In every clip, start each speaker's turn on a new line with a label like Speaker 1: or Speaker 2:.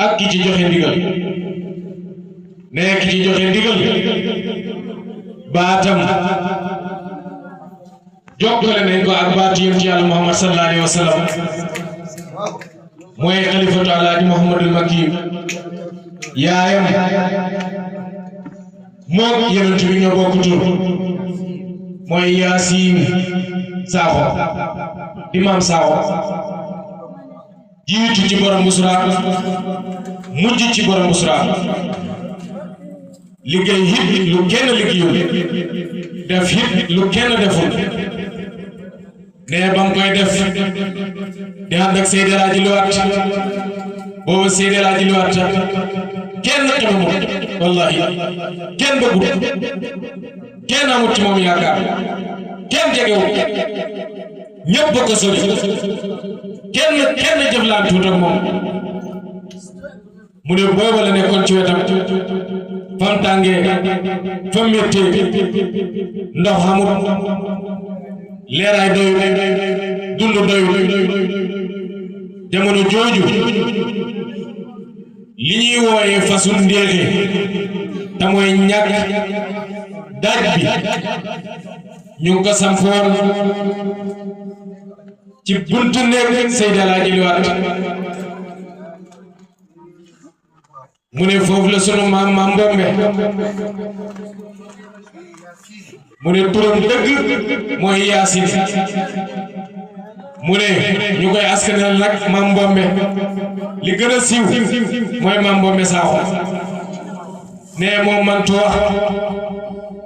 Speaker 1: ak ki ci joxe ndigal ne ki ci joxe ndigal baatam jokkale nañ ko ak baatu yonent Yàlla Muhammad sallallahu alayhi wa sallam mooy xalifatu Alaaji Muhammadul Makki yaayam moom yonent bi ñoo bokk tur mooy Yaasin Sakho imam Sakho jiitu ci borom Busra mujj ci borom Busra liggéey hit lu kenn liggéeyul def hit lu kenn deful ne bam koy def di ànd ak Seydi El Hadji Luwaat boobu Seydi El Hadji Luwaat kenn xamul wallahi kenn bëggul kenn amut ci moom yaakaar kenn jegewul ñëpp ko sori kenn jëflantuut ak moom mu ne booba la nekkoon ci wetam fam tàngee fam méttee ndox xamut leeraay doyul dund doyul jamono jooju li ñuy wooyee fasul ndéexe te mooy ñàkk daaj bi ñu ngi ko sampoon ci buntu nekk Seydi El Hadji Luwaat mu ne foofu la sunu maam Mbombe mu ne turam dëgg mooy Yaasin mu ne ñu koy askanal nag maam Mbombe li gën a siiw mooy maam Mbombe Sakho ne moom mantu wax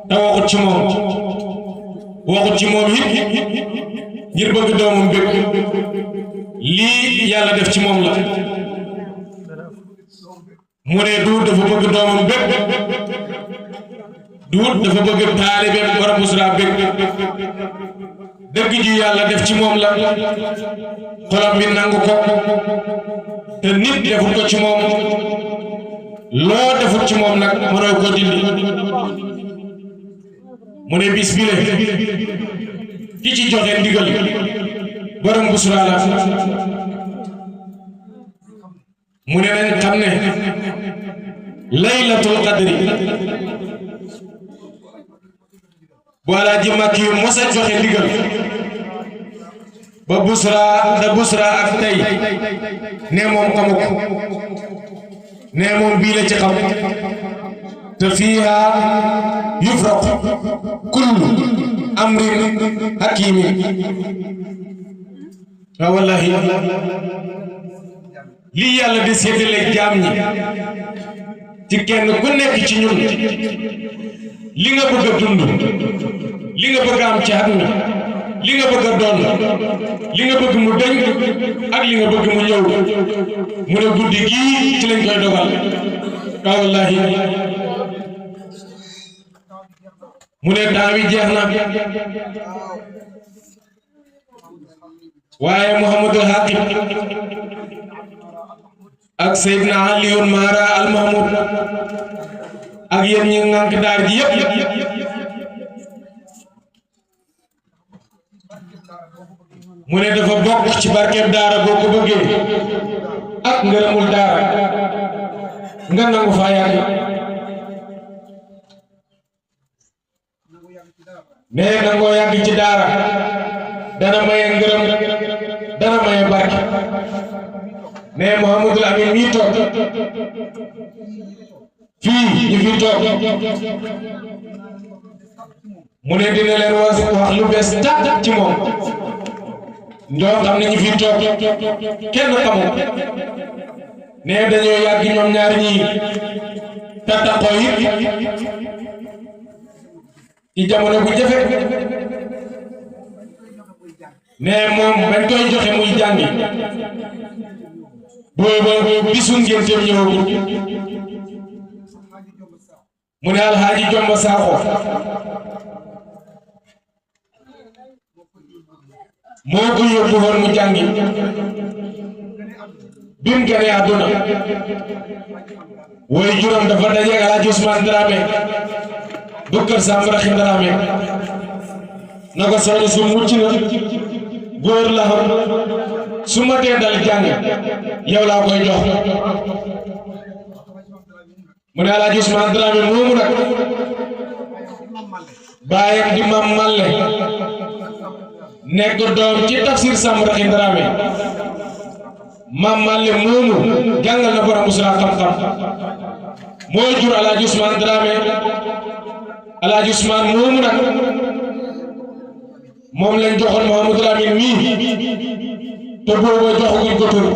Speaker 1: te waxut ci moom it ngir bëgg doomam bëgg lii yàlla def ci moom la mu ne duut dafa bëgg doomam bëgg duut dafa bëgg taalibe borom Busra bëgg dëgg ji yàlla def ci moom la xolam bi nangu ko te nit defut ko ci moom loo defut ci moom nag mënoo ko dindi mu ne bis bile ki ci joxe ndigal borom Busra la mu ne nañ xam ne laylatul qadri bu Alaaji Makki mos a joxe ndigal ba Busra ak tey ne moom xamu ko ne moom bii la ci xam te fiiha yufraq kullu amrin hakimin wallahi lii yàlla di séddale jaam ñi ci kenn ku nekk ci ñun li nga bëgg a dund li nga bëgg a am ci àdduna li nga bëgg a doon li nga bëgg mu dañ ak li nga bëgg mu ñëw mu ne guddi gii ci lañ koy dogal wallahi mu ne temps wi jeex na waaye Muhammadul Haqib ak Seydina Aliyun Mara al Mahmoud ak yéen ñi ngànk daar ji yëpp mu ne dafa bokk ci barkeeb daara boo ko bëggee ak ngërëmul daara nga nangu faa yàgg ne nangoo yàgg ci daara dana maye ngërëm dana maye barke ne Mouhamadul Amin mii toog fii ñu fi toog mu ne dina leen wax lu bees tàq ci moom ñoo xam ne ñu fi toog kenn xamul ne dañoo yàgg ñoom ñaar ñii te taxaw it ci jamono bu jafe ne moom bañ koy joxe muy jàngi booba bisu ngénteem ñëwagul mu ne Alhaaji Jomba Sakho moo ko yóbbu woon mu jàngi bim gane àdduna woy juróom dafa daje ak Alaaji Ousmane Dramé bu kër Sambara Dramé na ko soxna su mucc na góor la xam su ma tee dal jàng yow laa koy jox mu ne Alaaji Ousmane Dramé moomu nag baayam di Mam Malle nekk doom ci Tafsir Samb Raxi Dramé Mam Malle moomu jàngal na borom Busra xam-xam moo jur Alaaji Ousmane Dramé Alaaji Ousmane moomu nag moom lañ joxoon Mouhamadou Lamine mii te booba joxaguñ ko tur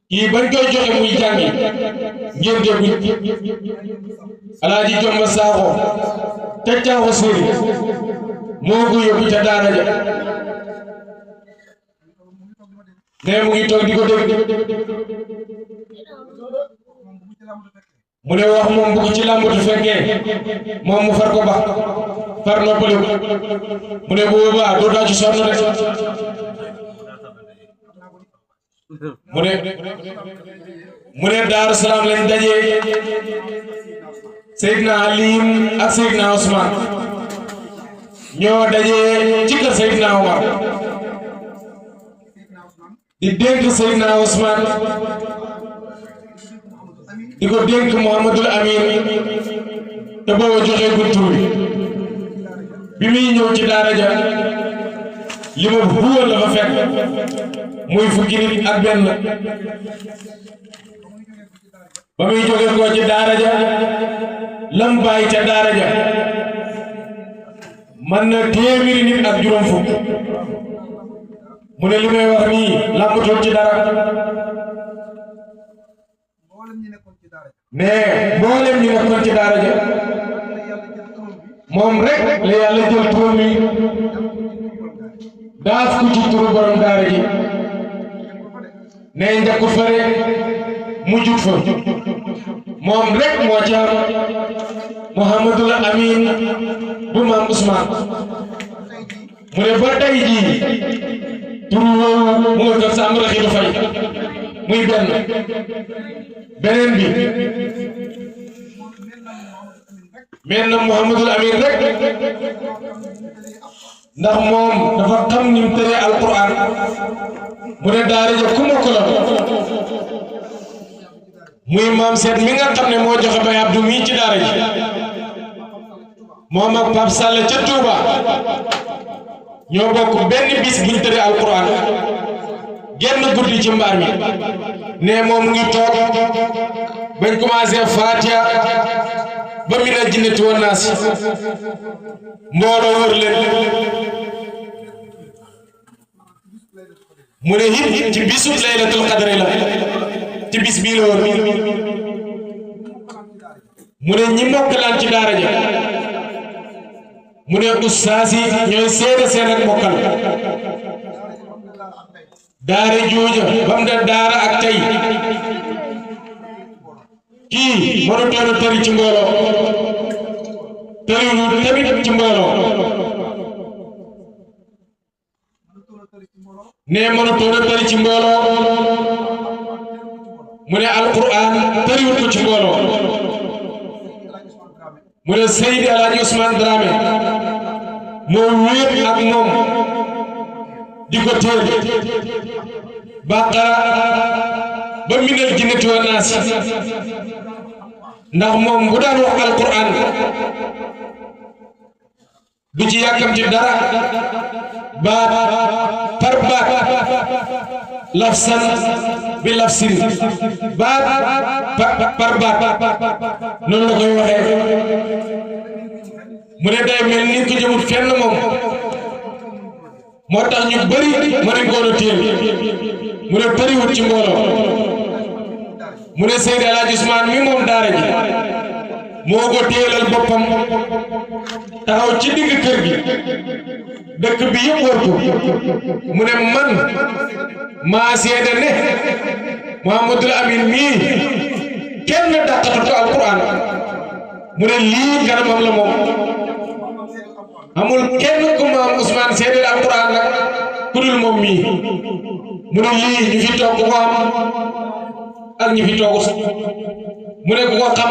Speaker 1: kii bañ koy joxe muy jàngi ngeen dégguñ Alaaji Jomba Saaxo te Caaxo Séeri moo ko yóbbu ca daara ja ne mu ngi toog di ko dégg mu ne wax moom bu ci làmbatu fekkee moom mu far ko ba far noppali mu ne boobaa doo daa ci sonn rek mu ne Daaru Salaam lañ dajee Seydina Alim ak Seydina Ousmane ñoo dajee ci kër Seydina Omar di dénk Seydina Ousmane di ko dénk Mouhamadul Amin te booba joxe gu tur bi muy ñëw ci daara ja li ma buwal la fa fekk muy fukki nit ak benn ba muy jóge ko ci daara ja lam bàyyi ca daara ja man na téeméeri nit ak juróom fukk mu ne li may wax nii làmbatul ci dara mais mboolem ñi nekkoon ci daara ja moom rek la yàlla jël turam yi daaf ko ci turu borom daara ji ne njakkut fa rek mujjut fa moom rek moo ci am Mouhamadul Amin bu Maam Ousmane mu ne ba tey jii turu woowu mu nga kër Samb Raxi Fay muy beneen bi mel na Mouhamadul Amin rek ndax moom dafa xam ni mu tëree alquran mu ne daara ja ku mokk la muy maam seet mi nga xam ne moo joxe Baye Abdou mii ci daara ji moom ak Pape Sall ca Touba ñoo bokk benn bis buñ tëree alquran genn guddi ci mbaar mi ne moom ngi toog bañ commencé Fatiha ba mi na jinnati woon naa si mbooloo wër leen mu ne it ci bisu laylatul qadri la ci bis bii la woon mu ne ñi mokkalaan ci daara ja mu ne ustaas yi ñooy seede seen ak mokkal daara jooja ba mu da daara ak tey kii mënutoon a tëri ci mbooloo tëriwul tamit ci mbooloo ne mënutoon a tëri ci mbooloo mu ne alquran tëriwul ko ci mbooloo mu ne Seydi Alaaji Ousmane Dramé moo wéet ak moom di ko teel Baqara ba minal jinnati wan naas ndax moom bu daan wax alquran du ci yàkkamti dara baat par baat lafsan bi lafsin baat par baat noonu la koy waxee mu ne day mel ni ko jëmut fenn moom moo tax ñu bëri mënuñ ko woon a téel mu ne bëriwut ci mbooloo mu ne Seydi Alaaji Ousmane mi moom daara ji moo ko téelal boppam taxaw ci digg kër gi dëkk bi yëpp wër ko mu ne man maa seede ne Mouhamadul Amin mii kenn dàqatu ko alquran mu ne lii kanamam la moom amul kenn ku Maam Ousmane seedeel alquran nag ku dul moom mii mu ne lii ñu fi toog ko am ak ñu fi toogut mu ne ku ko xam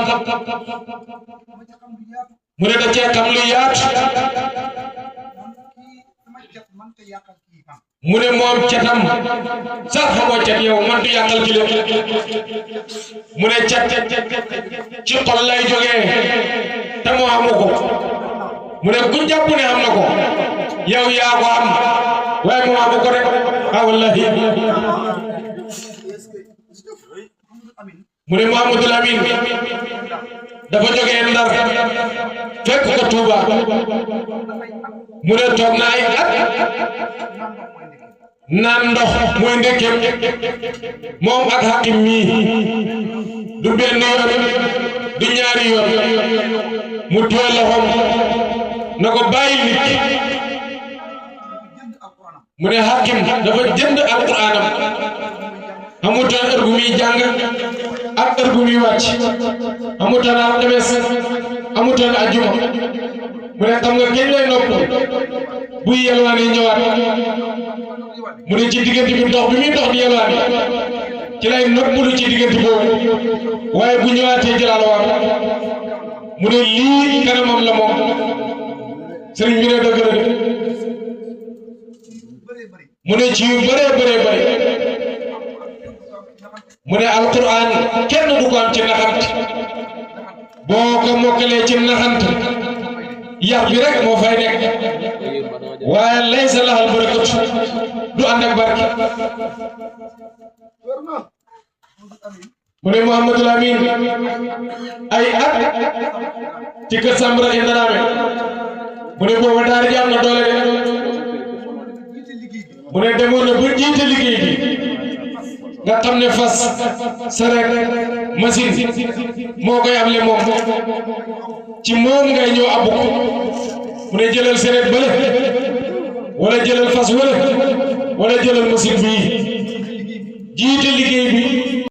Speaker 1: mu ne da cee xam lu yaatu mu ne moom catam sax xamoo cat yow man du yàqal kilo mu ne cat ci xol lay jógee te moo amu ko mu ne ku jàpp ne am na ko yow yaa ko am waaye moo amu ko rek ah wallahi mu ne Mouhamadul Amin dafa jógee Ndar fekk ko Touba mu ne toog na ay at naan ndox mooy ndekkeem moom ak Hakim mii du benn yoon du ñaari yoon mu téye loxoom na ko bàyyi nit mu ne Hakim dafa jënd alquraanam amutoon heure bu muy jàng ak heure bu muy wàcc amutoon alxames amutoon ajjuma mu ne xam nga kañ lay nopp buy yelwaani ñëwaat mu ne ci diggante bi dox bi muy dox di yelwaani ci lay noppalu ci diggante boobu waaye bu ñëwaatee jëlaat waat mu ne lii kanamam la moom sëriñ bi ne dëgg la mu ne ci yu bëree bëri mu ne alquran kenn du ko am ci naxant boo ko mokkalee ci naxant yar bi rek moo fay nekk waaye laysa lahal barakatu du ànd ak barke mu ne Mouhamadul Amin ay at ci kër Sambara Indaraame mu ne booba daara ji am na doole de mu ne demoon na ba jiite liggéey bi nga xam ne fas sareet machine moo koy able moom ci moom ngay ñëw abbu ko mu ne jëlal sareet bële wala jëlal fas wala jëlal machine bii jiite liggéey bi